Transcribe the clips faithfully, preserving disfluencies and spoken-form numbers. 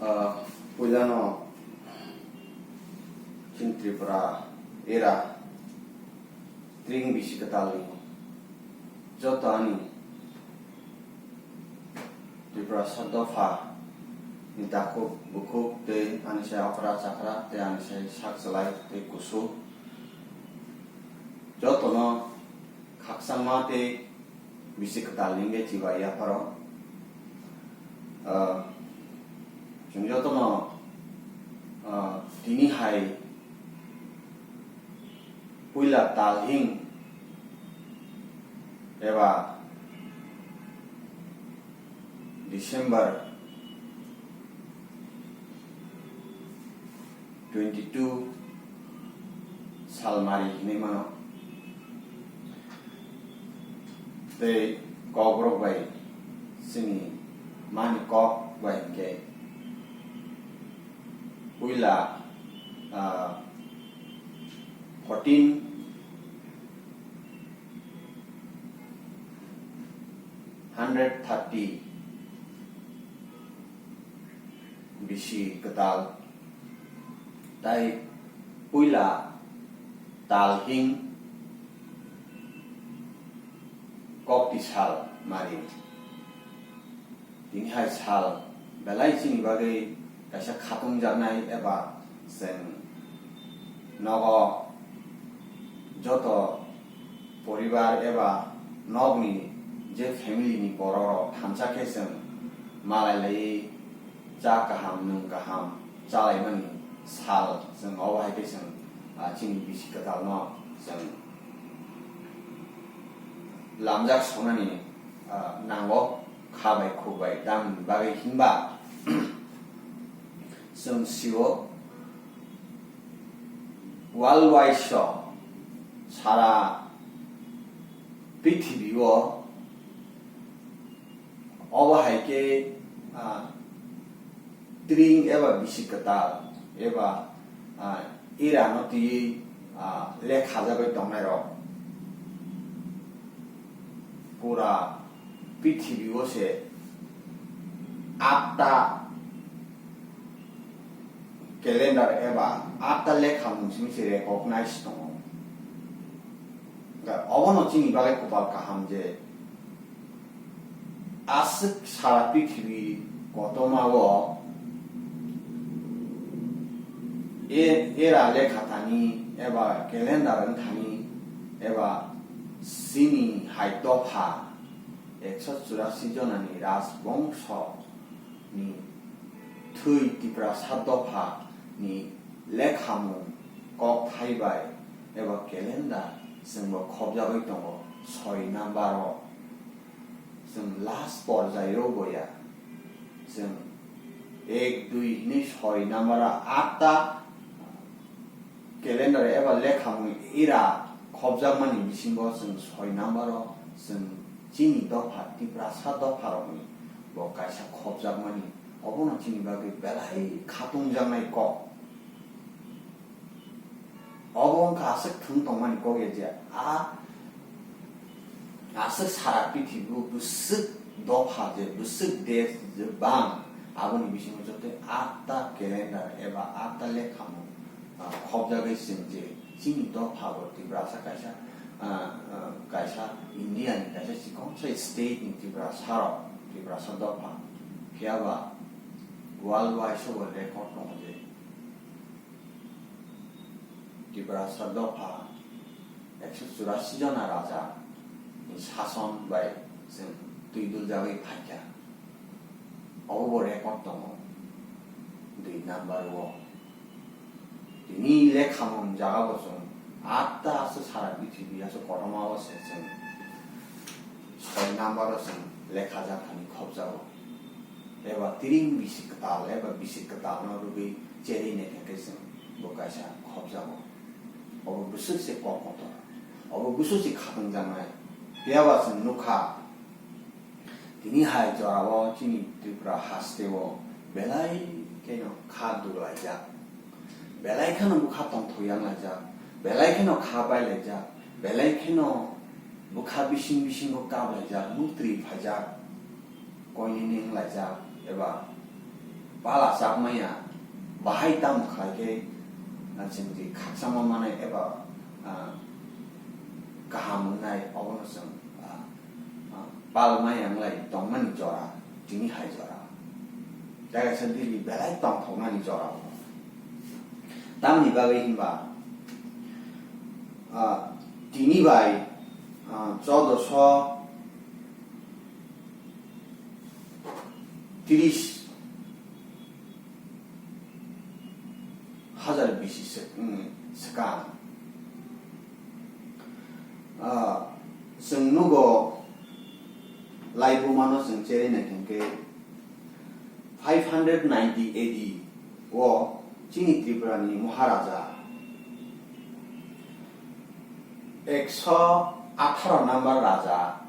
Ah, puilano chini Tripura era tring bisi kwtalni joto ani Tripura sa dopha ni takhuk bukhuk tei ani sai okra chakra tei ani sai sak chalai tei kusu jotono khakchangma tei bisi kwtal hingke chibai yapharo. Ah, chwng jotono, ah, tini hai puila talhing eba December twenty two salmari hinwi mano. Tei kokrok bai chini mani kok bai hwnkhe puila, ah, fourteen hundred thirty bisi kwtal. Tai puila talhing kokti sal mari. Tini hai sal belai chini bagwi kaisa khatungjaknai eba chwng nogo joto poribar eba nokni je family ni borok rok thansa khe chwng malai laiwi cha kaham nwng kaham chalaimani sal chwng obo hai khe chwng, ah, chini bisi kwtal no chwng lamjak sonani, ah, nango kha bai khuk bai tamni bagwi hinba chwng sio worldwide so sara prithibi o obo hai khe, ah, tring eba bisi kwtal eba, ah, irano twiwi, ah, lekhajagwi tongnairok pura prithibi o se atta calendar eba atta lekhamung simi se recognize tongo. Obono chini bagwi kopal kaham je aswk sara prithibi kotorma o e-, era lekha thani eba calendar wng thani eba chini hai dopha ekso churasi jonani rajbongso ni thwi Tiprasa dopha ni lekhamung kokthai bai eba calendar chwngbo khopjagwi tongo soi number o. Chwng last porjai o boya, chwng ek, dui hinwi soi number o atta calendar eba lekhamung era khopjakmani bisingo chwng soi number o chwng chini dopha, Tiprasa dopharokni bo kaisa khopjakmani, obono chini bagwi belai khatungjaknai kok. Obo wngkha aswk thwng tongmani kok ya je a aswk sara prithibi o bwswk dopha je bwswk desh je bang aboni bisingo joto atta calendar eba atta lekhamung, ah, khopjagwi chwng je chini dopha bo Tiprasa kaisa, ah, ah, kaisa India ni kaisa chikon sai state ni Tiprasa rok Tiprasa dopha phiya ba worldwide sobo record tongo je Tiprasa dopha ekso churasi jona raja ni sason bai chwng twi duljagwi phaikha. Obo bo record tongo dui number o. Tini lekhamung jaga bo chwng atta aswk sara prithibi aswk kotorma o se chwng soi number o chwng lekha jak thani khopjago. Eba tring bisi kwtal eba bisi kwtal no rwgwi cherwi naikha khe chwng bo kaisa khopjago. Obo bwswk se kok kotor. Obo bwswk se khatungjaknai. Phiya ba chwng nukha, tini hai jora o chini Tripura haste o belai kheno kha duk laijak. Belai kheno bwkha tongthok yang laijak. Belai kheno kha bai laijak. Belai kheno bwkha bising bisingo kap laijak, muktri phaijak. Koinini wng laijak eba Pala chakmaya, bahai tamo khlai khe, ah, chwng twi khakchangma manai eba, ah, kaham wngnai, obono chwng, ah, ah, pal maya wnglai tongmani jora, tini hai jora. Tei kaisa Delhi belai tongthoknani jora. Tamni bagwi hinba, ah, tini bai, ah, chodosho tris hajar bisi se-, mm, swkang. Ah, chwng nugo laibumano chwng cherwi naikhe five hundred ninety A D o chini Tripura ni Maharaja ekso atharo number raja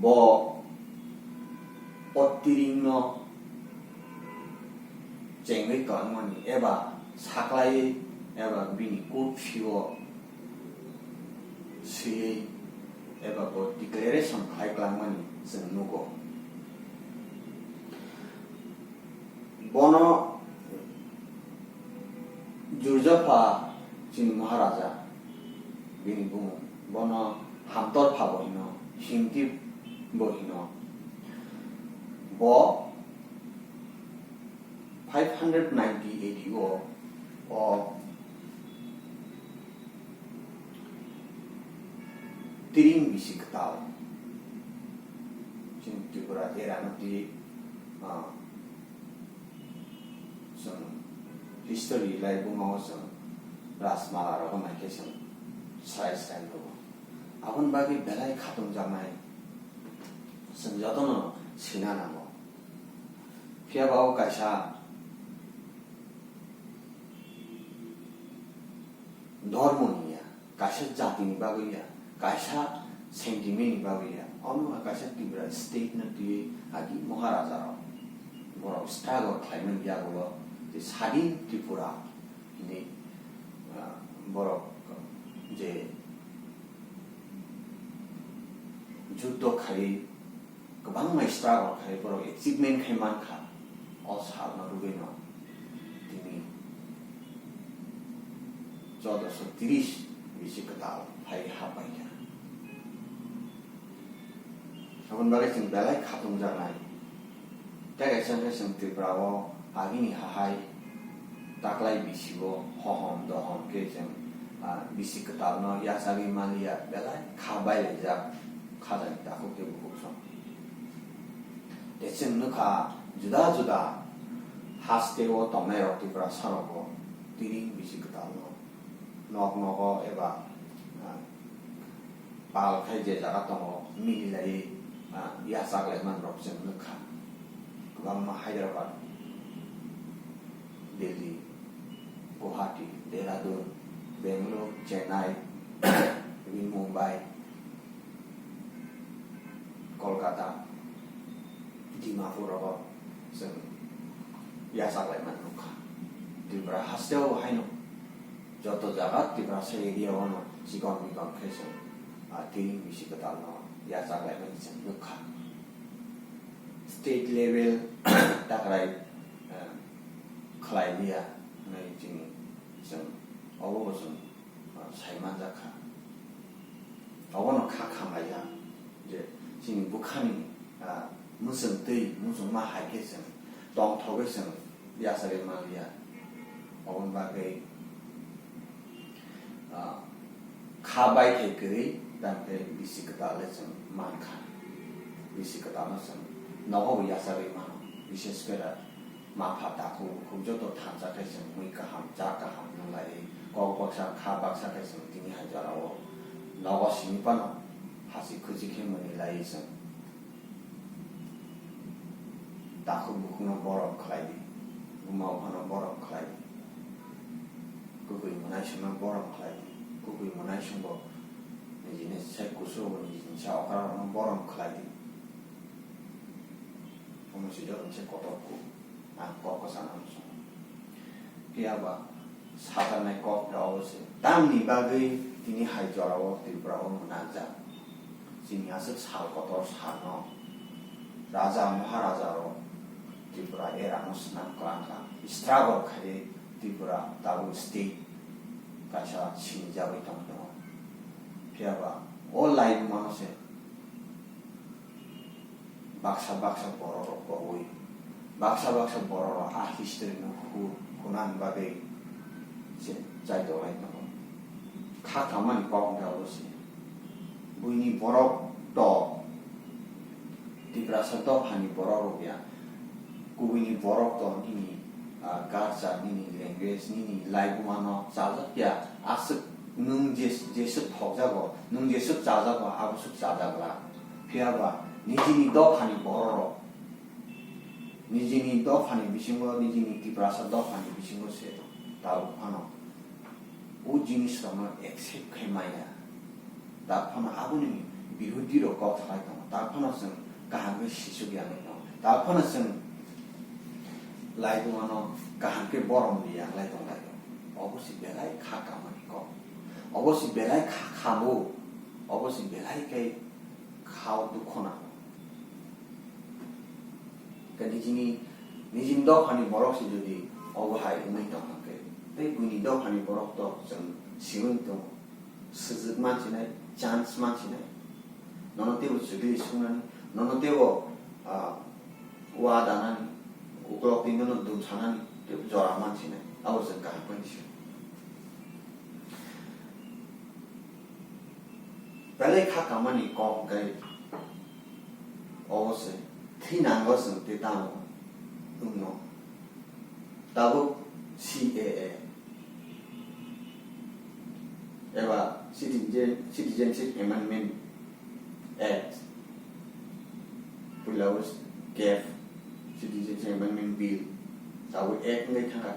bo o tiring no chengwi tongmani eba saklaiwi eba bini kursi o swiwi eba bo declaration khai klangmani chwng nugo. Bono Jurjapha chini Maharaja bini bumung, bono Hamtorpha bo hino, Himti bo hino. Bo five hundred ninety A D o, o Tiring bisi kwtal. Chini Tripura era no twi, ah, chwng history lai buma o chwng Rajmala rogo naikhe chwng srai srai nugo. Aboni bagwi belai khatung jaknai chwng jotono sina nango. Phiya ba o kaisa dhormo ni ya, kaisa jati ni bagwi ya, kaisa sentiment ni bagwi ya. Omo ha kaisa Tripura state no twi agi Maharaja rok. Borok struggle khlai mani yagulo je sadin Tripura hinwi, ah, borok je juddo khai kwbangma struggle khai borok achievement khai mankha. O salno rwgwino tini chodosho tris bisi kwtal phai hapaikha. Aboni bagwi chwng belai khatung jaknai. Tei kaisa wngkha chwng Tripura o agini hahai taklai bisi o hohom dohom khe chwng, ah, bisi kwtal no yachagwi manliya, belai kha bailaijak khajani takhuk tei bukhuk song. Tei chwng nukha juda juda haste o tongnai rok Tripura sarogo tiring bisi kwtal no nok nogo eba, ah, pal khai je jaga tongo, mililai, ah, yachak lai man rok chwng nukha. Kwbangma Hyderabad, Delhi, Guwahati, Dehradun, Bangalore, Chennai, even Mumbai, Kolkata, Dimapur rogo chwng yachak lai man nukha. Tripura haste o haino joto jaga Tiprasa area o no chikon mikon khe chwng, ah, tini bisi kwtal no yachak lai mani chwng nukha. State level takrai, ah, khlai liya hwnwi chini chwng obo bo chwng, ah, sai manjak kha. Obono kha khamlaiya je chini bwkhani, ah, mwchwng twi muchungma hai khe chwng tongthogwi chwng yachagwi manliya. Oboni bagwi, ah, kha baithai kwrwi, tamkhe bisi kwtal le chwng mankha. Bisi kwtalno chwng nogo bo yachagwi mano, bises khe Mapha takhuk bukhuk joto thansa khe chwng mui kaham, cha kaham nwnglai, kok baksa, kha baksa khe chwng tini hai jorao nogo simi phano hachik khuchik khe mwnwi lai chwng. Takhuk bukhukno borom khlai di, buma buphano borom khlai di, kwkwi mwnaisongno borom khlai di, kwkwi mwnaisongbo nijini sai kusurgo nijini sai okrarokno borom khlai di. Omo se joto se kotor kuk. Ang kok kwchang ang song. Phiya ba sajaknai kok khe obo se. Tamni bagwi tini hai jorao Tripura o mwnakjak. Chini aswk sal kotor salno raja maharaja rok Tripura Era no swnam kwlangkha, struggle khai Tripura tabuk state kaisa sinijagwi tong tongo. Phiyaba o laibuma no se baksa baksa borok rok kogwi, baksa baksa borok rok a history no hu-, hunani bagwi se chai tonglai tongo. Kha kamani kok wngkha obo se. Buini borok tok, Tiprasa dophani borok rok ya. Kubuini borok tok nini, ah, culture, nini language, nini laibuma no chajak ya. Aswk nwng jes-, jeswk thokjago, nwng jeswk chajago, aboswk chajakla. Phiyaba nijini dophani borok rok, nijini dophani bisingo, nijini Tiprasa dophani bisingo se tabuk phano o jinis rokno accept khai maya. Tak phano aboni birudhi rok kok salai tongo. Tak phano chwng kaham khe sisuk yangwi tongo. Tak phano chwng laibuma no kaham khe borom ri yanglai tonglai tongo. Obo se belai kha kamani kok. Obo se belai kha khamu. Obo se belai khe khao dukho nango. Khe nijini, nijini dophani borok se jodi obo hai wngwi tong khe, tei buini dophani borok to chwng siwi tongo, swjwk mansinai, chance mansinai, nono teibo chwgwi suknani, nono teibo, ah, wa danani, uklok twi nono dum sanani, teibo jora mansinai, abo chwng kaham khe nisi. Belai kha kamani kok hwnkhe obo se, thinango chwng tei tamo wngno. Tabuk C A A eba Citizen-, Citizenship Amendment Act, puila o C A A, Citizenship Amendment Bill, tabuk Act wngwi thangkha.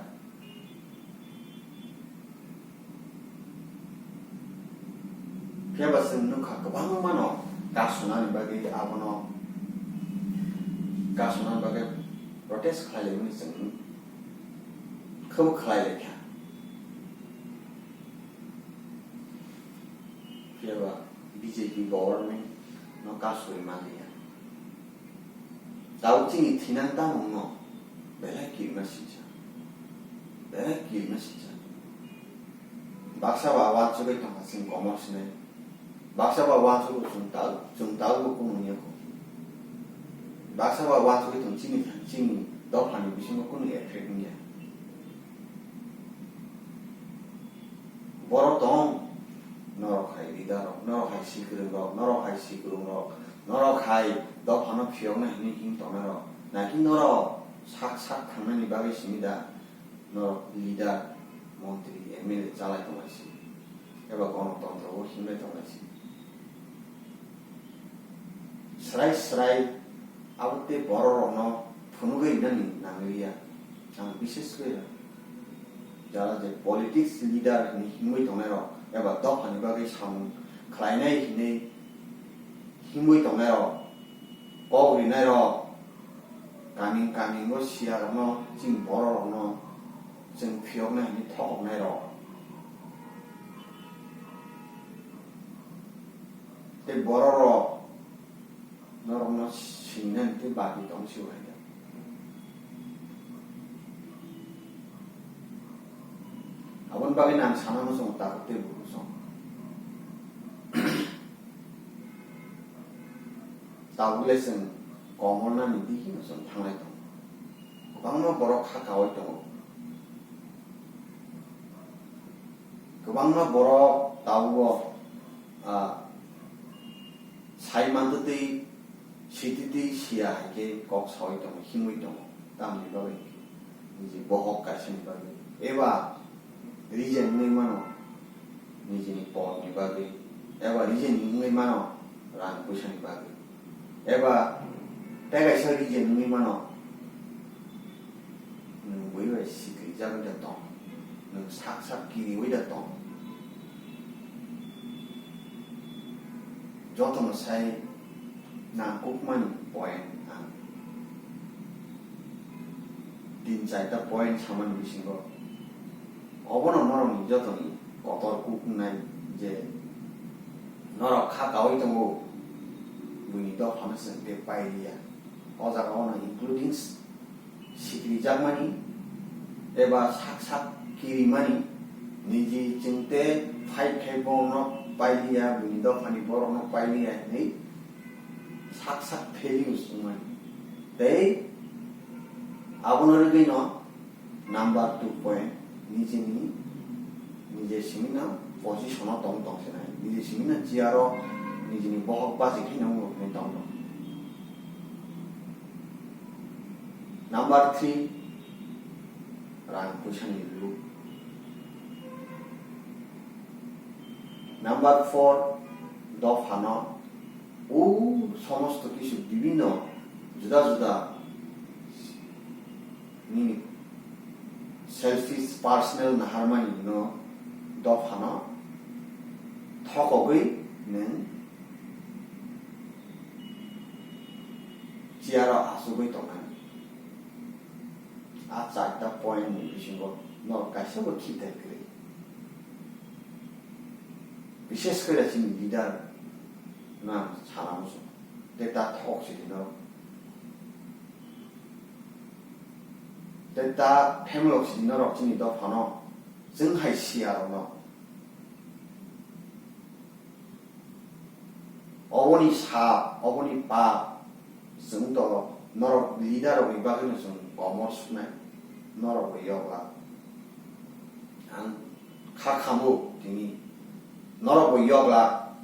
Phiya ba chwng nukha kwbangma no kasunani bagwi, abono kasunani bagwi protest khlai laimani chwng khwbo khlai laikha. Phiya ba B J P government no kasui manliya. Tabuk chini thinang tamo wngno belai kirima sijak, belai kirima sijak. Baksa ba uansugwi tongkha chwng komor sinai, baksa ba uansugwi chwng ta-, chwng tabukbo kunu wngya kho. Baksa ba uansugwi tong chini, chini dophani bisingo kunu effect wngya. Borok tong, norok hai leader rok, norok hai sikwrwng rok, norok hai sikwrwng rok, norok hai dophano phiyokna hinwi him tongnai rok, naki norok sak sak thangnani bagwi simi da, norok leader, montri, M L A chalai tongnai si, eba gonotontro o himlai tongnai si. Srai srai abo tei borok rokno phunugwi rinani nangliya. Ang bises khe jara je politics leader hinwi himwi tongnai rok eba dophani bagwi samung khlainai hinwi himwi tongnai rok, kok rinai rok, kaning kaning o siya rokno chini borok rokno chwng phiyokna hinwi thokoknai rok. Tei borok rok norokno singnani tei bati tong si hai da. Aboni bagwi nang sana muchungo tabuk tei bukuchung. Tabuk le chwng komornani bihikno chwng thanglai tongo. Kwbangma borok kha kaui tongo. Kwbangma borok tabuk o, ah, sai mantwi twi, sitwi twi siya hai khe kok saui tongo, himwi tongo. Tamni bagwi niji bohok kaisani bagwi. Eba reason wngwi mano nijini polni bagwi. Eba reason wngwi mano rang puisani bagwi. Eba tei kaisa reason wngwi mano, nwng bui bai sikrijagwi da tong, nwng sak sak kiriui da tong. Jotono sai nangkukmani point ang tin charta point samani bisingo. Obono norokni jotoni kotor kuk wngnai je norok kha kaui tongo, buini dophano chwng tei pai liya. O jaga ono including s-, sikrijakmani eba sak sak kirimani, niji chwngte fight khai borokno pailiya, bini dophani borokno pailiya hinwi sak sak failures wngmani. Tei abono rwgwino number two point, nijini, nije simi na position o tong tong se nai, nije simi na chair o nijini bohok baji khe nang nuknai tong tong. Number three, rang puisani luk. Number four, dophano o somosto kisu bibinno juda juda nini selfish personal naharmani no dophano thokogwi nwng chair o achugwi tongnai. A charta point ni bisingo norok kaisa bo khitai kwrwi. Bishes kore chini leader no ang sana muchungo. Tei ta thok sidi norok. Tei ta phemalok sidi norok chini dophano. Chwng hai siya rokno. Oboni sap, oboni pap, chwng to norok leader rokni bagwino chwng komor suknai, norok bo yokla. Ang kha khamu tini, norok bo yokla,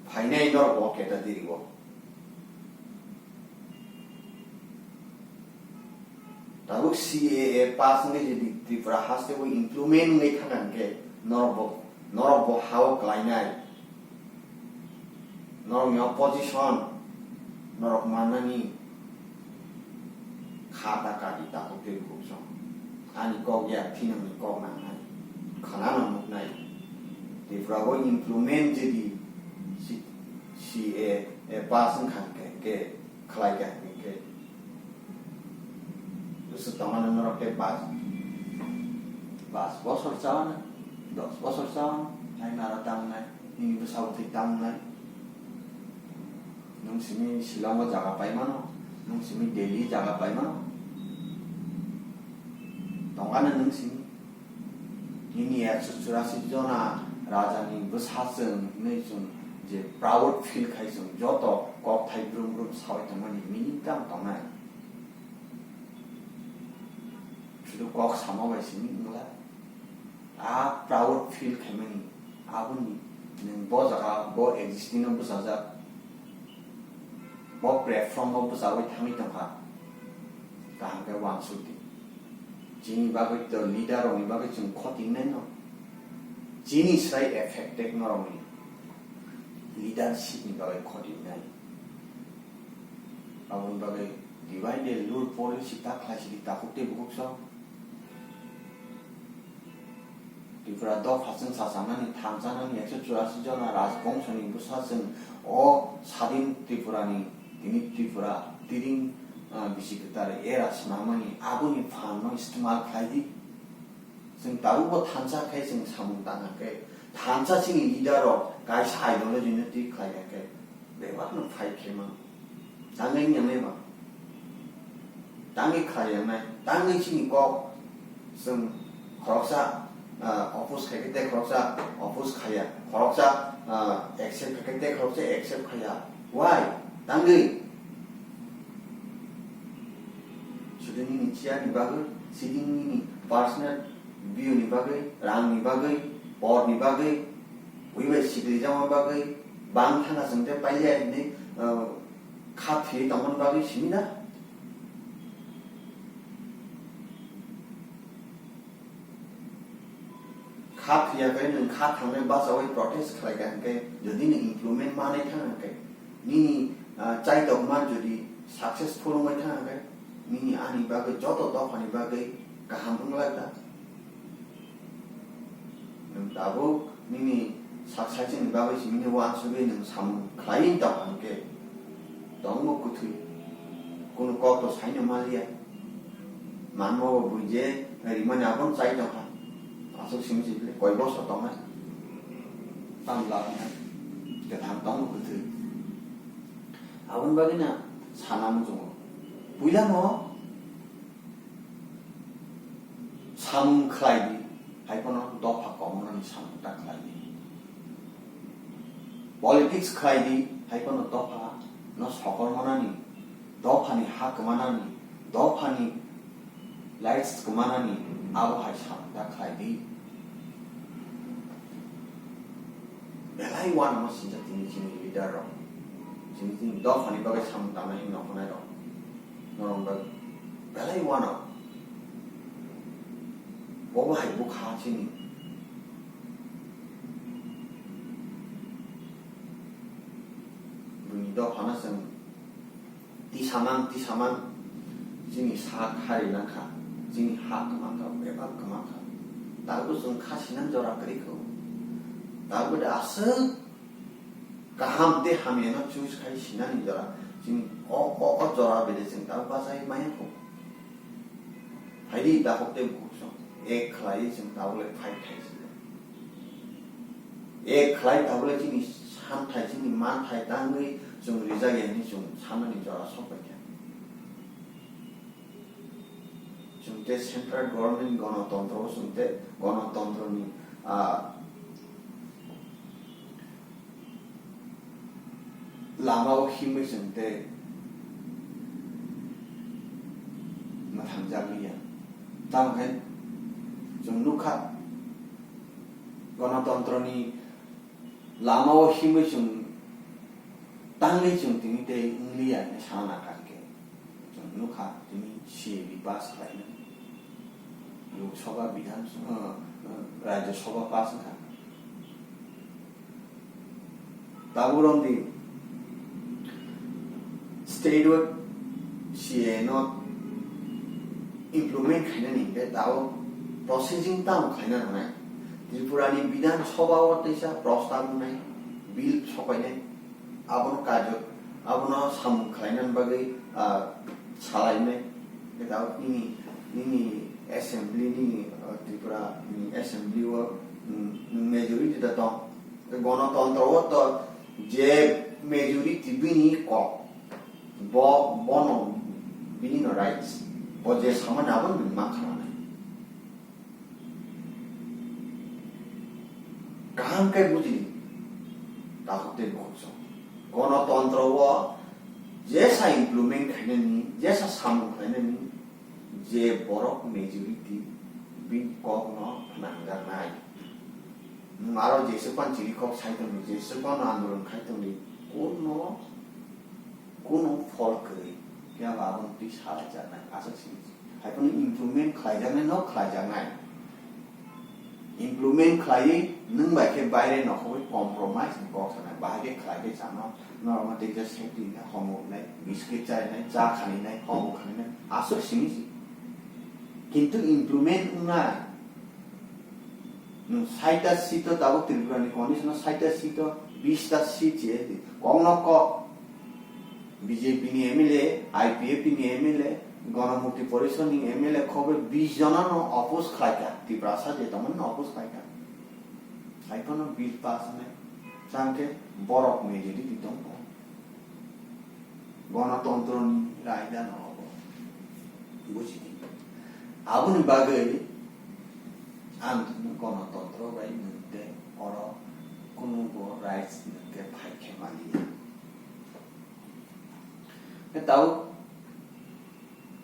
phainai norok bo keta dirigo. Tabuk C A A pass wngwi jodi Tripura haste o implement wngwi thangkha hwnkhe norok bo, norok bo ha-o klainai. Norokni opposition, norok mannani kha ta kadi takhuk tei bukhuk song. Ani kok ya thinangni kok nangnai, khwnano nuknai. Tripura o implement jodi C-, C A A pass wngkha hwnkhe, hwnkhe khlai kha hwnkhe. Bwswk tongmani norok tei bas, bas bosor chawana, dos bosor chawana, hai nara tangnai, nini bwsabo thwi tangnai. Nwng simi Shillong o jaga paimano, nwng simi Delhi jaga paimano. Tongana nwng simi. Nini ekso churasi jona rajani bwsachwng hinwi chwng je proud feel khai chwng joto kokthai brum brum sawi tongmani meaning tamo tongnai? Sudu kok sama bai simi wngla. A proud feel khaimani aboni nwng bo jaga bo existing no bwchajak. Bo platform o bwchawi thangwi tongkha, kaham khe uansuk di. Chini bagwi to leader rokni bagwi chwng khoti wngnai no. Chini sai affected norokni leadership ni bagwi khoti wngnai. Aboni bagwi divide and rule policy ta khlai sidi takhuk tei bukhuk song. Tripura dopha chwng sachamani thansa nani ekso churasi jona rajbongshoni bwsa chwng o sadin Tripurani tini Tripura tiring, ah, bisi kwtal era swnamani aboni phan no istemal khlai di. Chwng tabukbo thansa khe chwng samung tang khe thansa chini leader rok kaisa ideology no twi khlai khe bebak no fight khe mano. Tangwi wngya nai ba? Tangwi khlai ya nai? Tangwi chini kok chwng khoroksa, ah, oppose khai khe tei khoroksa oppose khaiya, khoroksa, ah, accept khai khe tei khoroksa accept khaiya. Why? Tangwi? Sudin nini chair ni bagwi, sitting nini personal view ni bagwi, rang ni bagwi, por ni bagwi, ui bai sikri jama bagwi, bang thanga chwng tei pailiya hinwi, ah, kha thwi tongmani bagwi simi da? Kha thwiya khe nwng kha thangnai bachawi protest khlai kha hwnkhe, jodi nwng improvement manwi thang hwnkhe, nini, ah, chaitokma jodi successful wngwi thang hwnkhe, nini ani bagwi joto dophani bagwi kaham wngla kha. Nwng tabuk nini sak saichini bagwi simi ni uansugwi nwng samung khlaiwi tong hwnkhe tongmo kwthwi, kunu kok to saino manliya. Manmo bo bui je rimani abono chai tongkha. Aswk simi se bile koi bosor tongnai. Tamo labu nai. Kwthang tongmo kwthwi. Aboni bagwi na sana muchungo. Puila no Samung khlai di, hai phano dopha komonani samung ta khlai di. Politics khlai di, hai phano dopha no sokol manani, dophani ha kwmanani, dophani lights kwmanani, abo hai samung ta khlai di. Belai uanama sinjak tini chini leader rok, chini, chini dophani bagwi samung tangnai hinwi nongkhornai rok. Norok bai belai uanama. Bobo hai bwkha chini. Buini dophano chwng tisamang, tisamang chini sak hari nangkha, chini ha kwmangkha, bebak kwmangkha. Tabukbo chwng kha sinang jora kwrwi kho. Tabukbo de aswk kaham tei hamyano choose khai sinani jora. Chini o, o, o jora bede chwng tabuk bachai maya kho. Phaidi dakhok tei bukhuk song. Ek khlaiwi chwng tabuk le fight khai sinai. Ek khlai tabuk le chini santhai, chini manthai tangwi chwng rijak ya hinwi chwng sanani jora sok bai kha. Chwng tei central government ni gonotontro o chwng tei gonotontroni, ah, lama o himwi chwng tei mwthangjakliya. Tamo khe chwng nukha, gonotontroni lama o himwi chwng tangwi chwng tini tei wngliya hinwi sana nangkha hinkhe. Chwng nukha tini C A B pass khlainai, Lok Sabha, Bidhan, uh, uh, Rajya Sabha pass wngkha. Tabuk romdi state o C A no implement khainani hinkhe tabuk processing tamo khlaina nangnai. Tripura ni Bidhan Sabha o teisa prostab wngnai, bill sokainai. Abono kajak, abono samung khlainani bagwi, ah, salainai. Without nini, nini assembly, nini, ah, Tripura ni assembly o, mm, majority da tong. Gonotontro o to je majority bini kok, bo, bono bini no rights, bo je samani abono bini ma khlainai. Kaham khe buji di, takhuk tei bukhuk song. Gonotontro o jesa implement khainani, jesa samung khlainani, je borok majority bini kokno phnangjaknai. Nwng aro jeswk phan chiri kok sai tongdi, jeswk phan andolon khai tongdi, kuno Kunu phol kwrwi, phiya ba abono twi salaijaknai, aswk simi se. Hai phano improvement khlaijaknai, no khlaijaknai. Improvement khlaiwi nwng bai khe baire nokhorwi compromise ni kok sanai, bahai khe khlai khe chano, norokno tei khe safety hinwi homo wngnai, biscuit charinai, cha khaninai, homo khaninai, aswk simi se. Kintu improvement wngnai. Nwng saita seat o tabuk Tripura ni condition o saita seat o bista seat se di. Kokno kok B J P ni M L A, I P F T ni M L A, Ganamukti Porishad ni M L A khobe bis jona no oppose khlaikha. Tiprasa je tongmani no oppose khlaikha. Hai phano bill pass wngnai. Chang khe borok majority tongkho. Gonotontro ni raida no obo. Buji di. Aboni bagwi ang tini gonotontro bai nwng tei oro kunu bo rights nwng khe phai khe maliya. Khe tabuk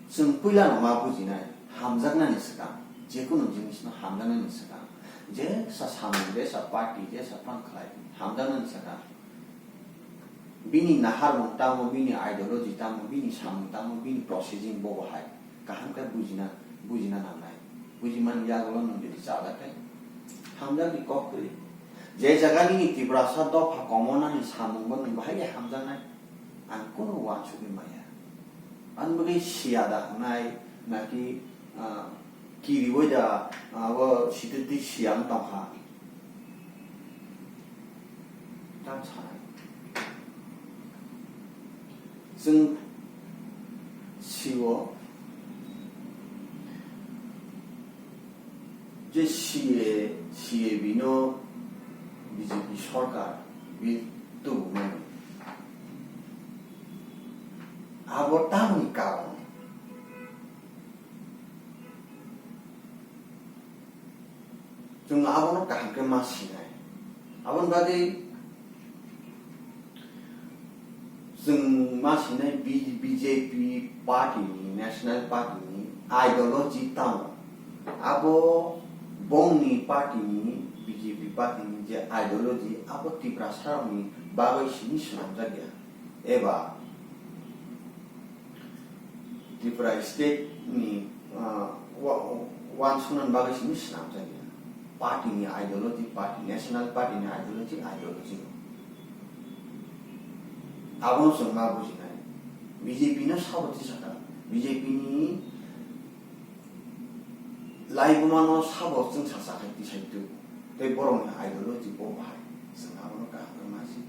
chwng puila no ma bujinai, hamjaknani swkang, jekunu jinis no hamjaknani swkang, jesa samung, jesa party, jesa phan khlai, hamjaknani swkang. Bini naharmung tamo, bini ideology tamo, bini samung tamo, bini processing bobo hai kaham khe bujina, bujina nangnai. Bujimani yagulo nwng jodi chajak khe hamjakdi kok kwrwi. Je jaga nini Tiprasa dopha komonani samung bo nwng bahai khe hamjaknai. Ang kunu uansugwi maya. Ani bagwi siya da hwnai, naki, ah, kiriwi da, ah, abo sitwtwi siya wng tongkha. Tam sanai. Chwng siwo je C A, C A B no B J P sorkar bill tubumani. Abo tamni karon. Chwng abono kaham khe ma sinai. Aboni bagwi chwng ma sinai B-, B J P party ni, National Party ni ideology tamo. Abo bongni party ni, B J P party ni je ideology, abo Tiprasa rokni bagwi simi swnamjak ya. Eba Tripura state ni, ah, wa-, wansuknani bagwi simi swnamjak ya. Party ni ideology, party, National Party ni ideology, ideology no. Abono chwng ma bujinai. B J P no sabo tisaka. B J P ni laibuma no sabo chwng sacha khai tisai tu. Tei borok ni ideology bo bahai. Chwng abono kaham khe ma si.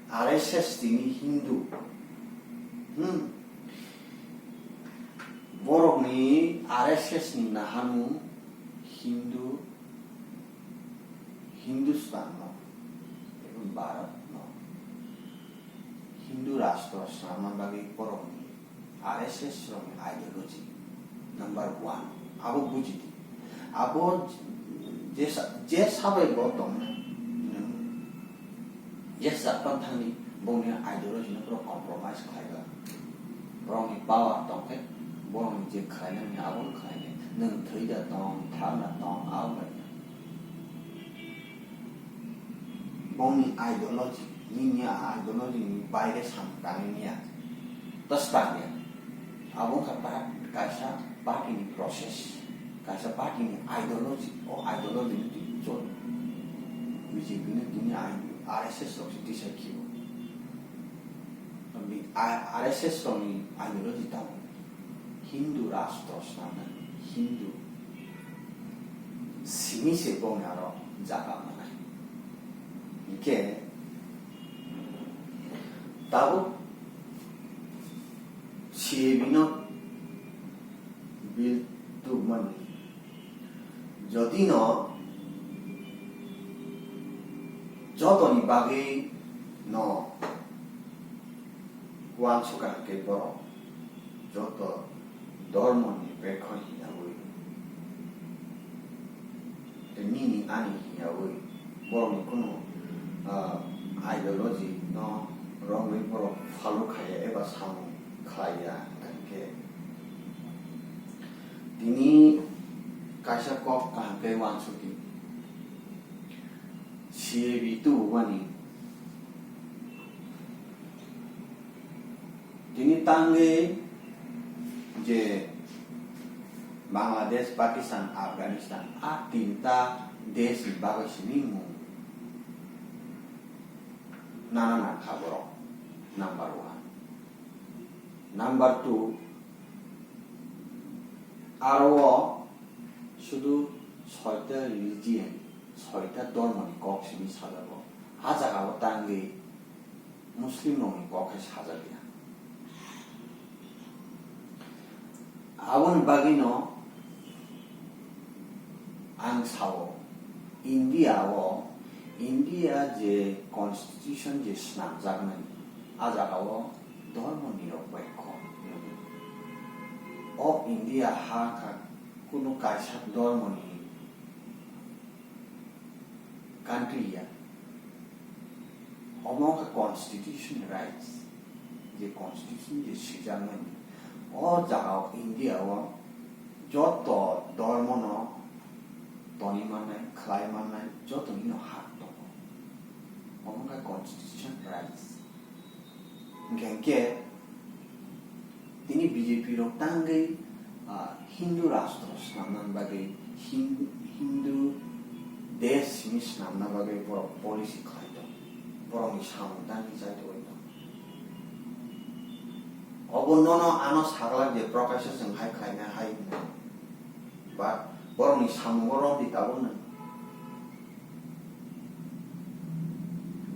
R S S tini Hindu. Hmm. Borok ni R S S ni naharmung Hindu, Hindustan no, ebong Bharat no, Hindu rashtra swnamna bagwi borok ni R S S rokni ideology number one. Abo buji di. Abo je sa-, je sabai bo tong, je sa panthani bongni ideology no borok compromise khlai ba. Borokni power tong khe, borokni je khlainani abo no khlainai. Nwng thwi da tong, thang da tong, abo bai. Bongni ideology, nini ideology ni baire sam tangwi niya. Twswk ya. Abo wngkha pa-, kaisa party ni process, kaisa party ni ideology, o ideology ni twi choli. B J P ni tini ai-, R S S rok se tisai khibo. Tamni a-, R S S rok ni ideology tamo Hindu rashtra swnamnani, Hindu simi se bongni aro jaga manai. Hingke tabuk C A B no bill tubmani jodi no jotoni bagwi no uansukha hwnkhe borok joto dhormoni bekho hwnyaui tei nini ani hwnyaui borokni kunu, ah, ideology no romwi borok follow khaiya eba samung khlaiya hwnkhe tini kaisa kok kaham khe uansukdi. C A B tubumani tini tangwi je Bangladesh, Pakistan, Afghanistan, a tinta desh ni bagwi simi mung nana nangkha borok, number one. Number two, aro o sudu soita religion, soita dhormoni kok simi sajago. A jagao tangwi Muslim rokni kok hai sajak ya. Aboni bagwino ang sao, India o, India je constitution je swnamjaknai, a jagao dhormo nirokpekho. O India ha kha kunu kaisa dhormoni country ya. Omo wngkha constitution rights, je constitution je swijakmani. O jaga o India o joto dhormo no toni mannai, khlai mannai, joto ni no hak tongo. Omo wngkha constitution rights. Hingkhe hingkhe tini B J P rok tangwi, ah, Hindu rashtra swnamna bagwi, Hin-, Hindu desh simi swnamna bagwi borok policy khlai tong, borokni samung tangwi chai tongwi tong. Obo nono ano saglak je Prakasha chwng hai khlaina hai hwnwi. But borokni samungo romdi tabukno.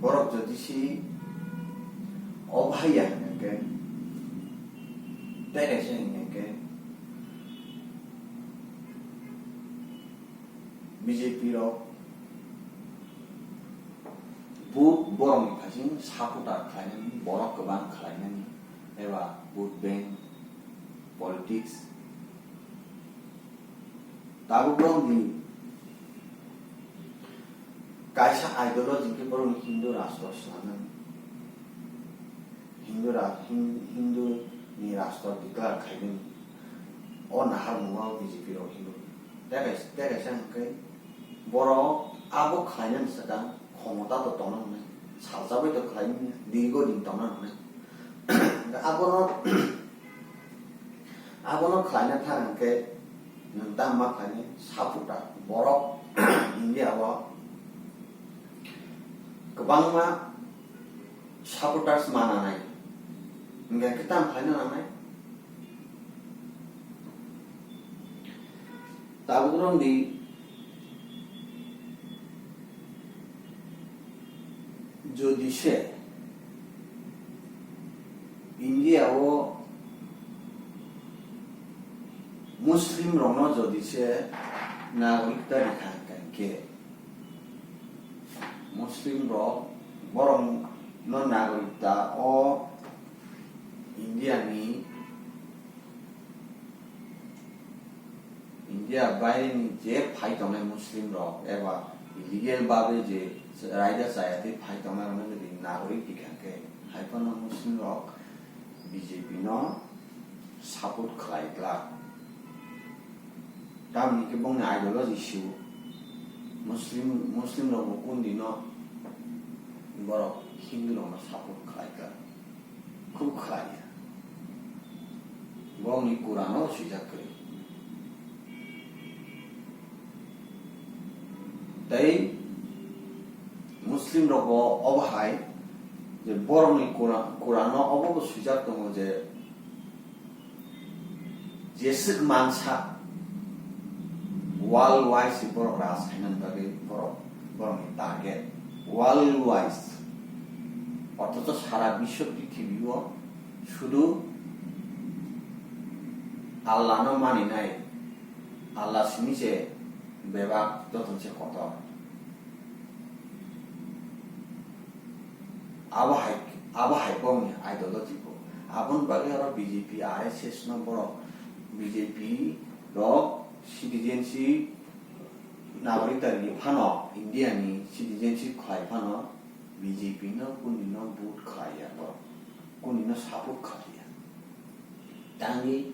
Borok jodi si o bahai ya hwnkhe, tei kaisa hwnkhe B J P rok vote borokni phaising supporter khlainani, borok kwbang khlainani, eba vote bank politics. Tabuk borokni Kaisa ideology hwnkhe borok Hindu rastro swnamnani. Hindu ra-, Hin-, Hindu ni rastro declare khaimani. O naharmungo B J P rok Hindu. Tei kaisa, tei kaisa hwnkhe borok abo khlainani swkang khomota to tongna hwnwi, salsa bai to khlaimani, dirgo din tongna hwnwi. Abono, abono khlaina thang hwnkhe nwng tamo ma khlainai, supporter borok India o kwbangma supporters ma nanai, hingkhe khe tamo khlaina nanai? Tabuk rwng di, jodi se India o Muslim rokno jodi se nagorik ta rikha hwnkhe, Muslim rok borok no nagorik ta o India ni, India baire ni je phai tongnai Muslim rok eba illegal babe je raida chaya tei phai tongnai rok no jodi nagorik rikha hwnkhe, hai phano Muslim rok B J P no support khlai glak. Tamni khe bongni ideology sio. Muslim, Muslim rok bo kundino borok Hindu rokno support khlai kha. Khub khlai ya. Bongni Quran o swijak kwrwi. Tei Muslim rok bo obo hai je borokni Quran, Quran o obo bo swijak tongo je Jeswk mansa world wise se borok raj khainani bagwi borok, borokni target world wise. Othocho sara biswo prithibi o sudu Allah no maninai, Allah simi se bebak, joto se kotor. Abo hai, abo hai bongni ideology bo. Aboni bagwi aro B J P, R S S no borok, B J P rok citizenship nagorik ta rwgwi phano, India ni citizenship khlai phano B J P no kuni no vote khlai ya borok, kuni no support khlai ya. Tangwi